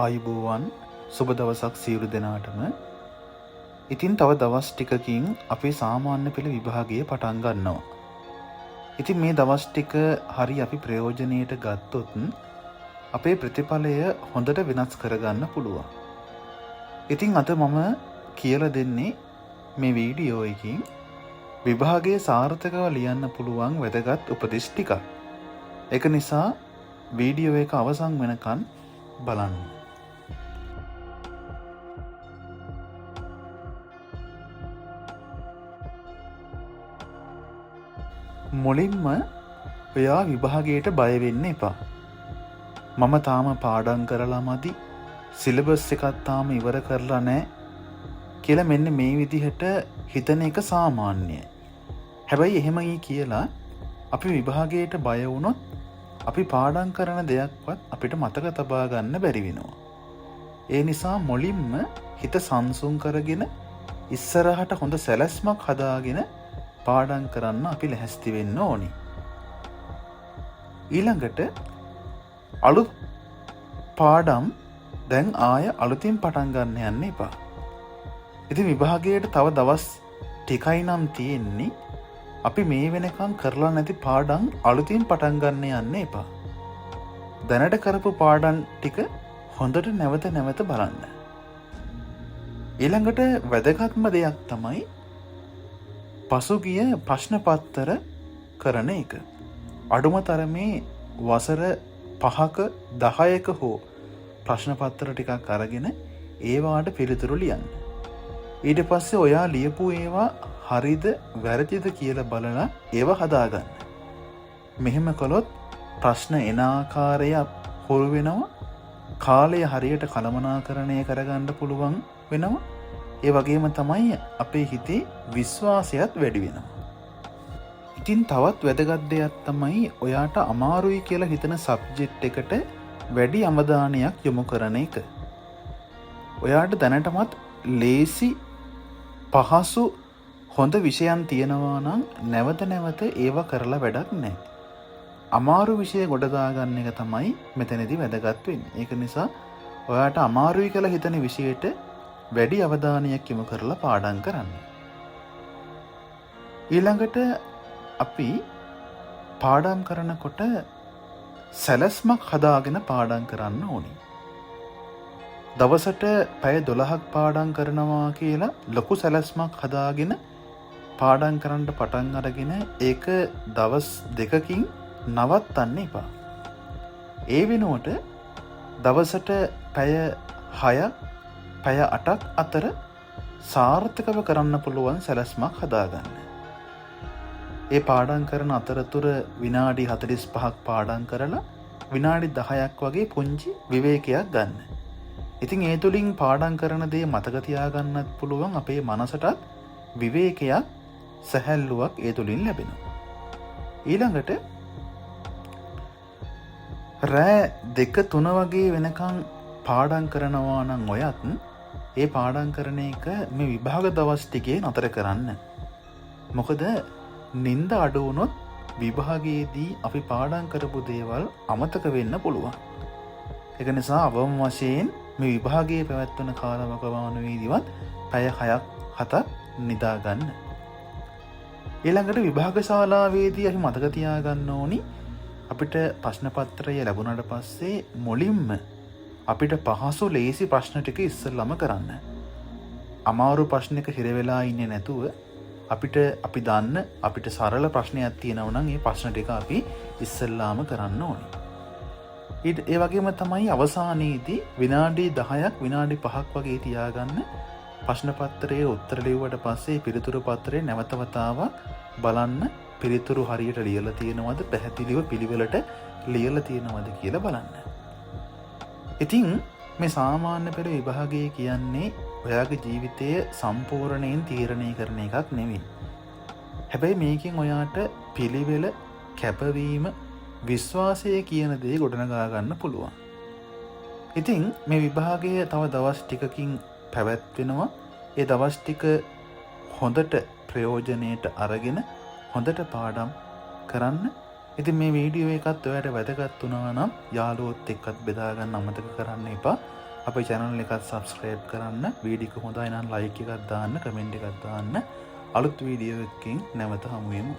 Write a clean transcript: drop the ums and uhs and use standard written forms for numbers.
ආයුබෝවන්, සුබ දවසක් සියලු දෙනාටම. ඉතින් තව දවස් ටිකකින් අපේ සාමාන්‍ය පෙළ විභාගය පටන් ගන්නවා. ඉතින් මේ දවස් ටික හරි අපි ප්‍රයෝජනයට ගත්තොත් අපේ ප්‍රතිඵලය හොඳට වෙනස් කරගන්න පුළුවන්. ඉතින් අද මම කියලා දෙන්නේ මේ වීඩියෝ එකකින් විභාගය සාර්ථකව ලියන්න පුළුවන් වැදගත් උපදෙස් ටිකක්. ඒක නිසා වීඩියෝ එක අවසන් වෙනකන් බලන්න. මුලින්ම ඔයා විභාගයට බය වෙන්න එපා. මම තාම පාඩම් කරලා මදි, සිලබස් එකත් තාම ඉවර කරලා නෑ කියලා මෙන්න මේ විදිහට හිතන එක සාමාන්‍යයි. හැබැයි එහෙමයි කියලා අපි විභාගයට බය වුණොත් අපි පාඩම් කරන දෙයක්වත් අපිට මතක තබා ගන්න බැරි වෙනවා. ඒ නිසා මුලින්ම හිත සංසුන් කරගෙන ඉස්සරහට හොඳ සැලැස්මක් හදාගෙන පාඩම් කරන්න අපි ලැහැස්ති වෙන්න ඕනි. ඊළඟට අලුත් පාඩම් දැන් ආය අලුතින් පටන් ගන්න යන්න එපා. ඉතින් විභාගයට තව දවස් ටිකයි නම් තියෙන්නේ. අපි මේ වෙනකන් කරලා නැති පාඩම් අලුතින් පටන් ගන්න යන්න එපා. දැනට කරපු පාඩම් ටික හොඳට නැවත නැවත බලන්න. ඊළඟට වැදගත්ම දෙයක් තමයි පසුගිය ප්‍රශ්න පත්‍ර කරන එක. අඩුම තරමේ වසර 5ක 10ක හෝ ප්‍රශ්න පත්‍ර ටිකක් අරගෙන ඒවාට පිළිතුරු ලියන්න. ඊට පස්සේ ඔයා ලියපු ඒවා හරිද වැරදිද කියලා බලලා ඒවා හදාගන්න. මෙහෙම කළොත් ප්‍රශ්න එන ආකාරය හුරු වෙනවා, කාලය හරියට කළමනාකරණය කරගන්න පුළුවන් වෙනවා. ඒ වගේම තමයි අපේ හිතේ විශ්වාසයත් වැඩි වෙනවා. ඉතින් තවත් වැදගත් දෙයක් තමයි ඔයාට අමාරුයි කියලා හිතන සබ්ජෙක්ට් එකට වැඩි අවධානයක් යොමු කරන එක. ඔයාට දැනටමත් ලේසි පහසු හොඳ විෂයන් තියෙනවා නම් නැවත නැවත ඒවා කරලා වැඩක් නෑ. අමාරු විෂය ගොඩ දාගන්න එක තමයි මෙතනදී වැදගත් වෙන්නේ. ඒක නිසා ඔයාට අමාරුයි කියලා හිතන විෂයට වැඩි අවධානයක් යොමු කරලා පාඩම් කරන්න. ඊළඟට අපි පාඩම් කරනකොට සැලැස්මක් හදාගෙන පාඩම් කරන්න ඕනි. දවසට පැය 12ක් පාඩම් කරනවා කියලා ලොකු සැලැස්මක් හදාගෙන පාඩම් කරන්න පටන් අරගෙන ඒක දවස් දෙකකින් නවත්තන්න එපා. ඒ වෙනුවට දවසට පැය 6ක් පැය 8ක් අතර සාර්ථකව කරන්න පුළුවන් සැලැස්මක් හදාගන්න. ඒ පාඩම් කරන අතරතුර විනාඩි 45ක් පාඩම් කරලා විනාඩි 10ක් වගේ පුංචි විවේකයක් ගන්න. ඉතින් ඒ තුලින් පාඩම් කරන දේ මතක තියාගන්නත් පුළුවන්, අපේ මනසටත් විවේකයක් සැහැල්ලුවක් ඒ තුලින් ලැබෙනවා. ඊළඟට රෑ 2-3 වගේ වෙනකන් පාඩම් කරනවා නම් ඔයත් ඒ පාඩම් කරන එක මේ විභාග දවස් ටිකේ නතර කරන්න. මොකද නින්ද අඩු වුණොත් විභාගයේදී අපි පාඩම් කරපු දේවල් අමතක වෙන්න පුළුවන්. ඒක නිසා අවම වශයෙන් මේ විභාගයේ පැවැත්වෙන කාලවකවානුවේදීවත් පැය 6ක් 7ක් නිදා ගන්න. ඊළඟට විභාග ශාලාවේදී අපි මතක තියාගන්න ඕනි අපිට ප්‍රශ්න පත්‍රය ලැබුණාට පස්සේ මුලින්ම අපිට පහසු ලේසි ප්‍රශ්න ටික ඉස්සෙල්ලම කරන්න. අමාරු ප්‍රශ්නයක හිර වෙලා ඉන්නේ නැතුව අපිට අපි දන්න අපිට සරල ප්‍රශ්නයක් තියෙනවා නම් ඒ ප්‍රශ්න ටික අපි ඉස්සෙල්ලාම කරන්න ඕනි. ඊට ඒ වගේම තමයි අවසානයේදී විනාඩි 10ක් විනාඩි 5ක් වගේ තියාගන්න ප්‍රශ්න පත්‍රයේ උත්තර ලිව්වට පස්සේ පිළිතුරු පත්‍රය නැවත වතාවක් බලන්න, පිළිතුරු හරියට ලියලා තියෙනවද, පැහැදිලිව පිළිවෙලට ලියලා තියෙනවද කියලා බලන්න. ඉතින් මේ සාමාන්‍ය පෙළ විභාගය කියන්නේ ඔයාගේ ජීවිතය සම්පූර්ණයෙන් තීරණය කරන එකක් නෙවෙයි. හැබැයි මේකෙන් ඔයාට පිළිවෙල, කැපවීම, විශ්වාසය කියන දේ ගොඩනගා ගන්න පුළුවන්. ඉතින් මේ විභාගය තව දවස් ටිකකින් පැවැත්වෙනවා. ඒ දවස් ටික හොඳට ප්‍රයෝජනයට අරගෙන හොඳට පාඩම් කරන්න. ඉතින් මේ වීඩියෝ එකත් ඔයාලට වැදගත් වුණා නම් යාළුවොත් එක්කත් බෙදා ගන්න අමතක කරන්න එපා. අපේ channel එකත් subscribe කරන්න. වීඩියෝ එක හොඳයි නම් like එකක් දාන්න, කමෙන්ට් එකක් දාන්න. අලුත් වීඩියෝ එකකින් නැවත හමු වෙමු.